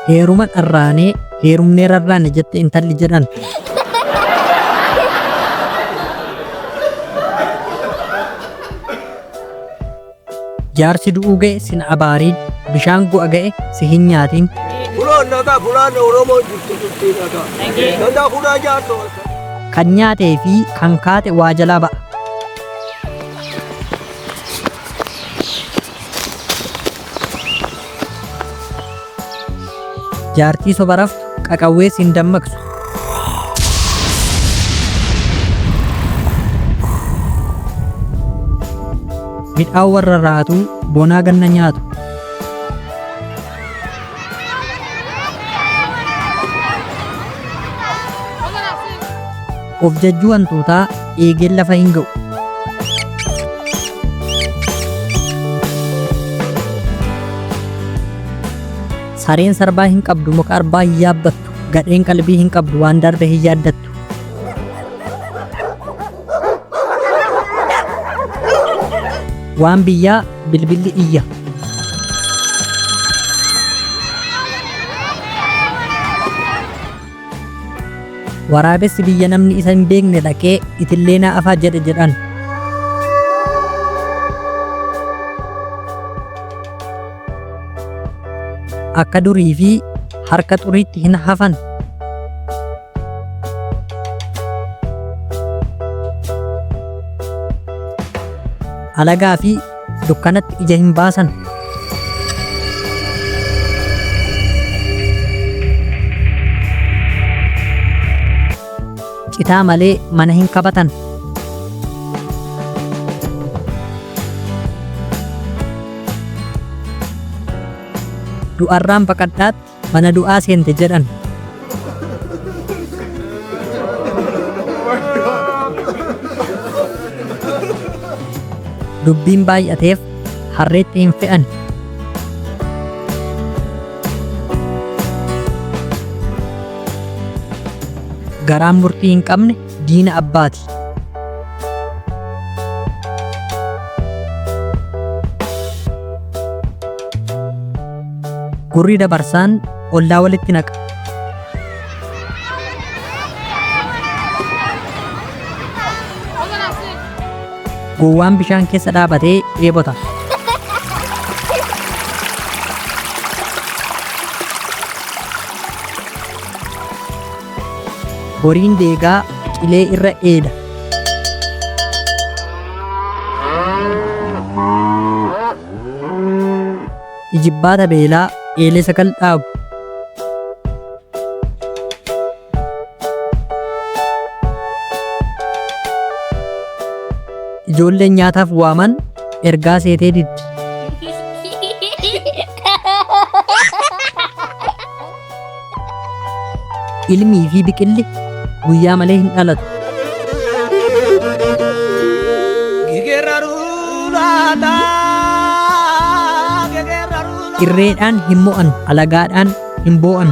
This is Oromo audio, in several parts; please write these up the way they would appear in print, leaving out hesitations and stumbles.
Heeruma dharraanee heerumnee rarraane jette intalli jedhan. Jaarsi du'uu ga'e sin abaariin, bishaan gu'a ga'e si hin nyaatiin. Fulaan nagaa fulaan Oromoo jirtu jirti nagaa. Nagaa fuulaa jaartoo. Kan nyaatee fi kan kaate waa jalaa ba'a. Jaartii soba raftu qaqawwees hin dammaqsu. Midhaan warra raatuu bonaa ganna nyaatu. Of jajjuu hantuutaa eegeen lafa hin ga'u. Sareen sarbaa hin qabdu muka arbaa hin yaabbattu. Gadheen qalbii hin qabdu waan darbe hin yaaddattu. Waan biyyaa bilbilli iyya. Waraabessi biyya namni isa hin beekne dhaqee itillee naa afaa jedhe jedhan. Akka durii fi harka xuriitti hin hafan. Alagaa fi dukkanatti ija hin baasan. Citaa malee mana hin kabatan. Du'arraan baqadhaatti mana du'aa seente jedhan. Dubbiin baay'ateef harreetti hin fe'an. Garaan murtii hin qabne diina abbaati. Gurri dabarsaan ollaa walitti naqa. Gowwaan bishaan keessa dhaabatee dheebota. Horiin deegaa qilee irra eeda. Ijibbaata beelaa eelee sagal dhaabu. Ijoolleen nyaataaf waaman ergaa seetee diddi. Ilmii fi biqilli guyyaa malee hin dhalatu. Irreedhaan hin mo'an, alagaadhaan hin boo'an.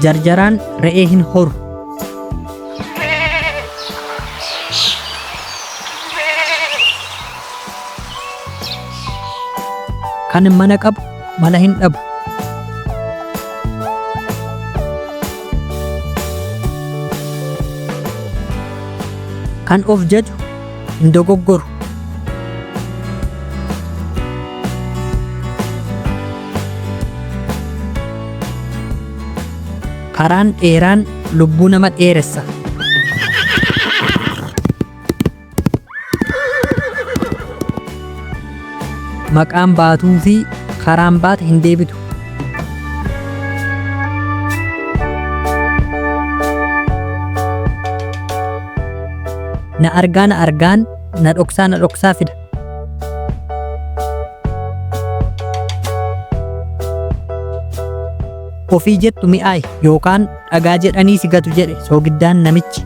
Jarjaraan re'ee hin horu. Kan mana qabu mala hin dhabu. Kan of jaju hin dogoggoru. Karaan dheeraan lubbuu nama dheeressa. Maqaan baatuu fi karaan baate hin deebitu. Na argaa na argaan na dhoksaa na dhoksaa fida. Ofii jettu mi'aayi yookaan dhagaa jedhanii si gatu jedhe soogiddaan namichi.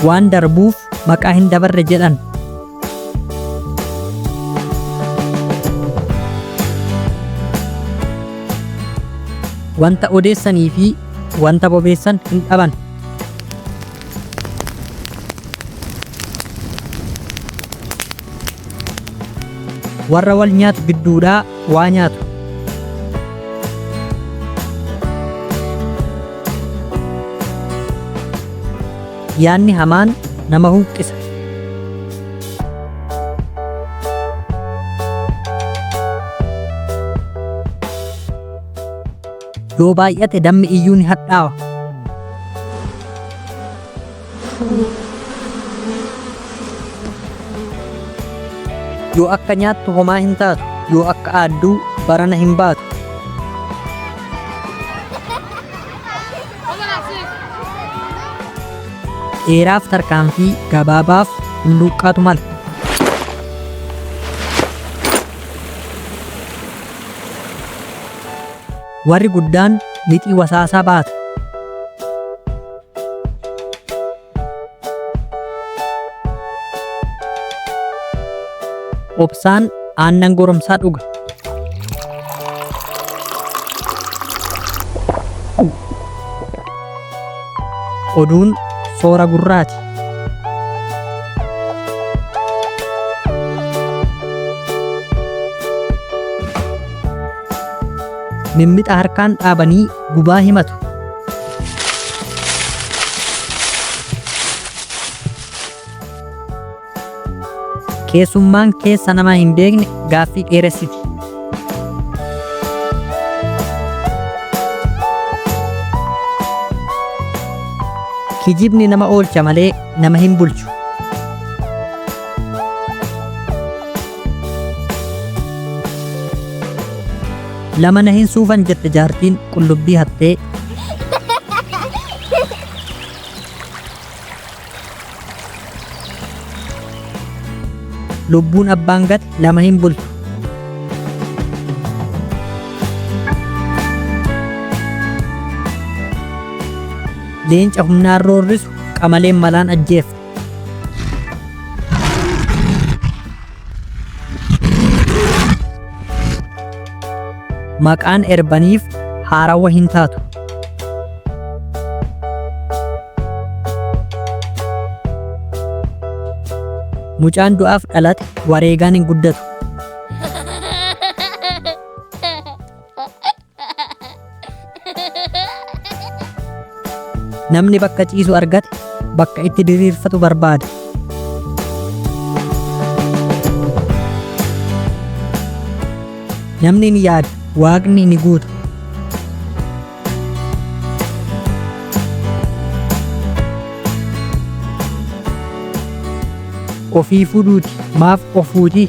Waan darbuuf maqaa hin dabarre jedhan. Wanta odeessanii fi wanta bobeessan hin dhaban. Warra wal nyaatu gidduudhaa waa nyaatu. Yaanni hamaan nama huqqisa. Yoo baay'ate dammi iyyuu ni hadhaawa. Yoo akka nyaattu homaa hin taatu, yoo akka aadduu barana hin baatu. Dheeraaf tarkaanfii, gabaabaaf hulluuqqaatu mala. Warri guddaan mixii wasaasaa baata. Obsaan aannan goromsaa dhuga. Oduun soora gurraati. Mimmixa harkaan dhaabanii gubaa himatu. Keessummaan keessa nama hin beekne gaaffii dheeressiti. Kijibni nama oolcha malee nama hin bulchu. Lama na hin suufan jette jaartiin qullubbii hattee. Lubbuun abbaan gate lama hin bultu. Leenca humnaan roorrisu qamaleen malaan ajjeefte. Maqaan erbaniif haarawwa hin taatu. Mucaan du'aaf dhalate wareegaan hin guddatu. Namni bakka ciisu argate bakka itti diriirfatu barbaada. Namni ni yaada, Waaqni ni guuta. Ofiifuu duuti maaf of fuuti?